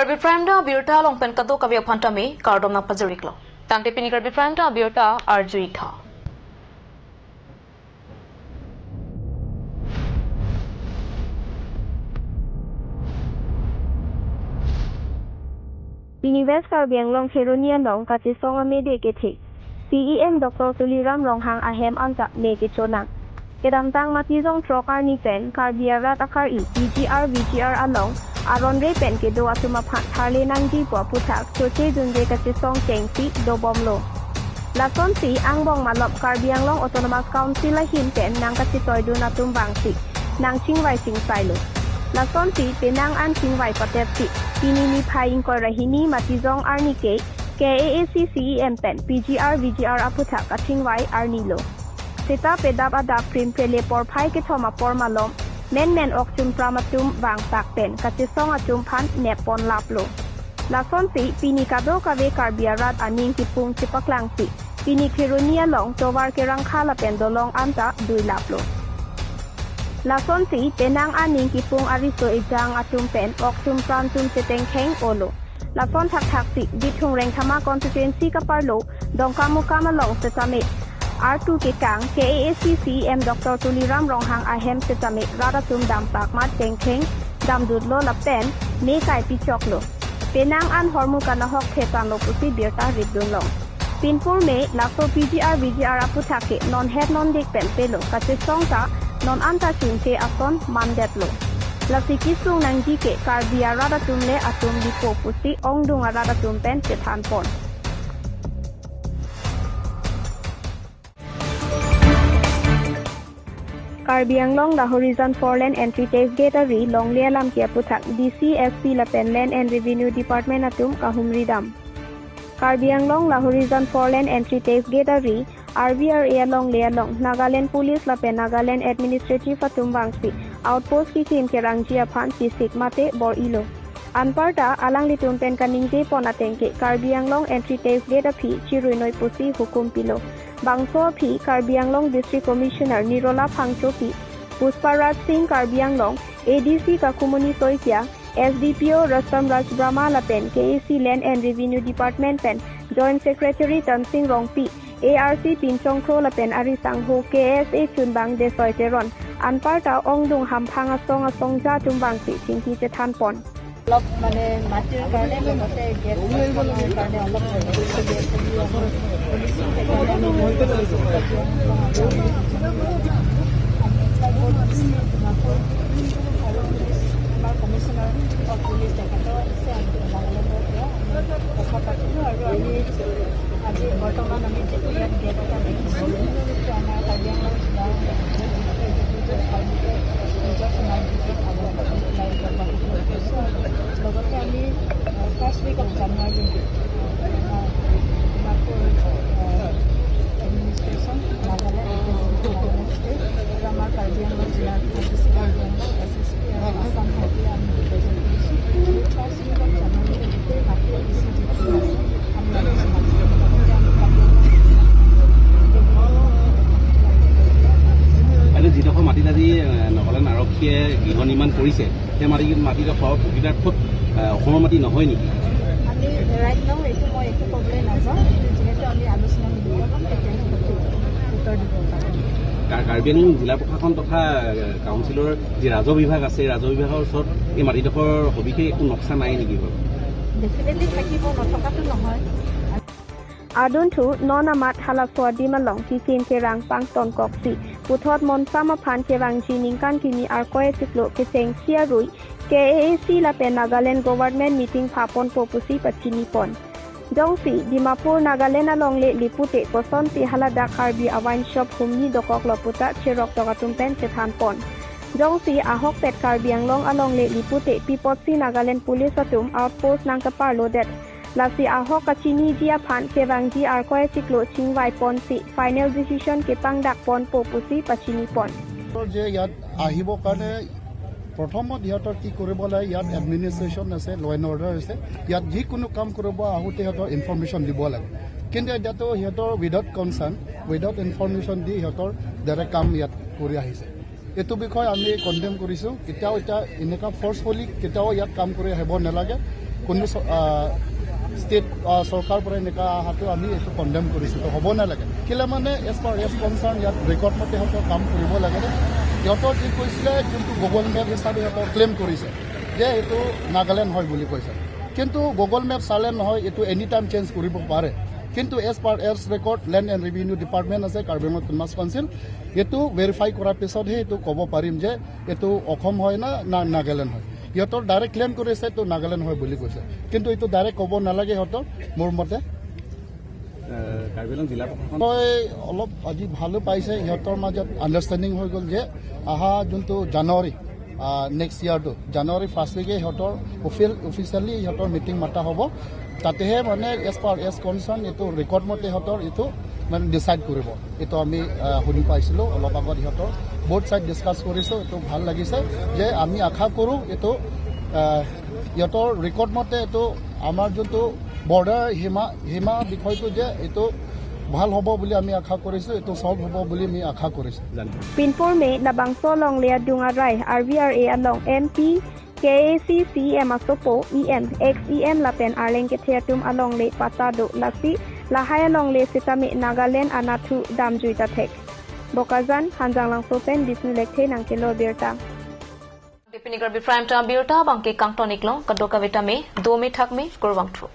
Karbi Prime da birta long pen kado kabi phanta me kardom na pajurik lo tangte pini Karbi Prime da birta arjui tha. Pini West Karbi Anglong Kheronia long kachi song ame de ke the CEM Dr. Tuliram Ronghang ahem anta me ke chonang kedam tang mati jong trokar ni pen Karbi rat akar i PGR VGR along aron re pen ke do atuma phat tharle nang ji po puthak choche junje kachi song chengsi do bomlo lason si angbong malop Karbi Anglong Autonomous Council la him pen nang kachi toidu na tum bangsi nang chingwai sing sailo lason si penang an chingwai patet si pini ni phaing koi rahini matijong arni ke KAAC CEM pen PGR VGR aputha kachingwai arni lo seta pedap adap prim prele por phai ke thoma por malom men men ok chum pramatum wang tak pen kachi song achum phan nepon laplo lason si pini kado kave karbiarat aning ki pung chipaklang si pini khironia long towar ke rangkhala pen dolong anta dui laplo lason si tenang aning ki pung ariso ejang atum pen ok chum pram chum cheteng kheng olo lason thak thak si bithung reng thama constituency ka parlo dongka mukama long se chame R2 ke kang KAAC CEM Dr. Tuliram Ronghang ahem se chame rada tum dam pak ma teng kheng dam dud lo la pen me kai pi chok lo penang an hormu kana hok thetan lo pusi birta ridun long Pinpur me laso PGR VGR apu thake non head non dik pen pelo kache song ta non anta chunche ason mandet lo lasi kisung nang ji ke Karbia rada tum le atum lipo pusi ongdung rada tum pen chethan pon. Karbi Anglong la Horizon 4 Land Entry Tax Gate ari Longlia lam kia puthak DCSP la pen Land and Revenue Department atum kahumri dam. Karbi Anglong la Horizon 4 Land Entry Tax Gate ari RVR Longlia long Nagaland Police la pen Nagaland Administrative atum wangsi Outpost ki kim kerangji aphan pisik mate bor ilo. Anparta alang litum pen kaningje pona tengke Karbi Anglong Entry Tax Gate aphi chiruinoi pusi hukum pilo. Bangso phi Karbi Anglong District Commissioner Nirola Phangchopi, Pusparaj Singh Karbi Anglong, ADC Kakumuni Soikia, SDPO Rastam Raj Brahma Lapen, KAC Land and Revenue Department Pen, Joint Secretary Tansing Rongpi, ARC Pinchongkro Lapen Ari Sangho, KSA Chunbang De Soiteron, Anparta Ongdung Hamphang Asong Asong Ja Tumbangsi Chingki Chethan Pon. অলপ মানে মাটিৰ কাৰণে লগতে gate কাৰণে অলপ আমাৰ commissioner of police তেখেতেও আহিছে, আমি নাগালেণ্ডৰ পৰা কথা পাতিলোঁ আৰু আমি আজি বৰ্তমান আমি যিটো ইয়াত গেট এটা দেখিছোঁ সেইটো আমাৰ কাৰ্বি আংলং জিলাৰ নিজৰ সোণাৰ ভিতৰত লগতে আমি first week of January Dimapur administration Nagaland state আৰু আমাৰ কাৰ্বি আংলং জিলাৰ D C Karbi Anglong S S P আৰু আছাম হাইৱে আমি ৰিপ্ৰেজেণ্ট কৰিছোঁ। ফাৰ্ষ্ট উইক অফ জানুৱাৰী গোটেই মাটিৰ ইছ্যু যিখিনি আছে আমি আলোচনা কৰিম, লগতে আমি কাৰ্বি আংলং যিডোখৰ মাটিত আজি নগালেণ্ড আৰক্ষীয়ে গৃহ নিৰ্মাণ কৰিছে সেই মাটিডোখৰ প্ৰকৃতাৰ্থত অসমৰ মাটি নহয় নেকি? আমি ৰাইট now এইটো মই একো ক'বলৈ নাযাওঁ, এইটো যিহেতু আমি আলোচনা মিলিত হ'ম তেতিয়াহে সঠিক উত্তৰ দিব পাৰিম। কাৰ্বি আংলং জিলা প্ৰশাসন তথা কাউন্সিলৰ যি ৰাজহ বিভাগ আছে, ৰাজহ বিভাগৰ ওচৰত এই মাটিডোখৰ সবিশেষ একো নক্সা নাই নেকি বাৰু? ডেফিনেটলি থাকিব, নথকাটো নহয়। Aduntu nonamat halaswa dimalong kikim kerang pang ton koksi puthot monsama phan kerang ji ningkan kimi arkoe siklo keseng siarui KAAC la pen Nagaland government meeting phapon popusi pachini pon jongsi Dimapur Nagaland along le lipute koson si halada Karbi awain shop humni dokok loputa cherok tokatum pen chethan pon jongsi ahok pet Karbi Anglong along le lipute pipotsi Nagaland police atum outpost nangka parlo det lasi ahok kachini jia phan kewangji arkoe siklo chingwai pon si final decision ke pangdak pon popusi pachini pon যে ইয়াত আহিবৰ কাৰণে প্ৰথমত সিহঁতৰ কি কৰিব লাগে, ইয়াত এডমিনিষ্ট্ৰেশ্যন আছে, ল এণ্ড অৰ্ডাৰ আছে, ইয়াত যিকোনো কাম কৰিব আহোঁতে সিহঁতৰ ইনফৰ্মেশ্যন দিব লাগে। কিন্তু এতিয়াতো সিহঁতৰ উইদাউট কনচাৰ্ণ, উইদাউট ইনফৰ্মেশ্যন দি সিহঁতৰ ডাইৰেক্ট কাম ইয়াত কৰি আহিছে। এইটো বিষয় আমি কণ্ডেম কৰিছোঁ। কেতিয়াও এতিয়া এনেকুৱা ফ'ৰ্চফুলি কেতিয়াও ইয়াত কাম কৰি আহিব নালাগে। কোনো ষ্টেট চৰকাৰ পৰা এনেকুৱা অহাটো আমি এইটো কণ্ডেম কৰিছোঁ। তো হ'ব নালাগে। কেলে মানে এজ পাৰ এজ কনচাৰ্ণ ইয়াত ৰেকৰ্ড মতে সিহঁতৰ কাম কৰিব লাগে। সিহঁতৰ কি কৈছিলে, যোনটো গুগল মেপ হিচাপে সিহঁতৰ ক্লেইম কৰিছে যে এইটো নাগালেণ্ড হয় বুলি কৈছে, কিন্তু গুগল মেপ চালে নহয়, এইটো এনি টাইম চেঞ্জ কৰিব পাৰে। কিন্তু as per as record Land and Revenue Department আছে, কাৰ্বি আংলং অট'নমাছ কাউন্সিল, এইটো ভেৰিফাই কৰাৰ পিছতহে এইটো ক'ব পাৰিম যে এইটো অসম হয় না নাগালেণ্ড হয়। সিহঁতৰ ডাইৰেক্ট ক্লেইম কৰিছে, এইটো নাগালেণ্ড হয় বুলি কৈছে, কিন্তু এইটো ডাইৰেক্ট ক'ব নালাগে সিহঁতৰ মোৰ মতে। কাৰ্বি আংলং জিলা প্ৰশাসন মই অলপ আজি ভালো পাইছে, সিহঁতৰ মাজত আণ্ডাৰষ্টেণ্ডিং হৈ গ'ল যে অহা যোনটো জানুৱাৰী, নেক্সট ইয়াৰটো জানুৱাৰী ফাৰ্ষ্ট উইকে সিহঁতৰ অফিচিয়েলি সিহঁতৰ মিটিং মাতা হ'ব। তাতেহে মানে এজ পাৰ এজ কনচাৰ্ণ এইটো ৰেকৰ্ড মতে সিহঁতৰ এইটো মানে ডিচাইড কৰিব। এইটো আমি শুনি পাইছিলোঁ অলপ আগত, সিহঁতৰ বহুত ছাইড ডিছকাছ কৰিছোঁ। এইটো ভাল লাগিছে যে আমি আশা কৰোঁ এইটো সিহঁতৰ ৰেকৰ্ড মতে এইটো আমাৰ যোনটো বৰ্ডাৰ সীমা বিষয়টো যে এইটো ভাল হ'ব বুলি আমি আশা কৰিছোঁ, এইটো ছল্ভ হ'ব বুলি আমি আশা কৰিছোঁ। জানিব Pinpur me labang solong le dunga rai RVRA along MP KAC CM asopo EM XEM lapen arleng ke theatum along le patado lasi lahai along le sitame Nagaland anathu damjui ta thek Bokajan hanjang sopen Bisnu lekthe nangkelo birta. Pini karbi prime ta birta bangki kangtonik long kadoka vitame do me thakme kurwang thu.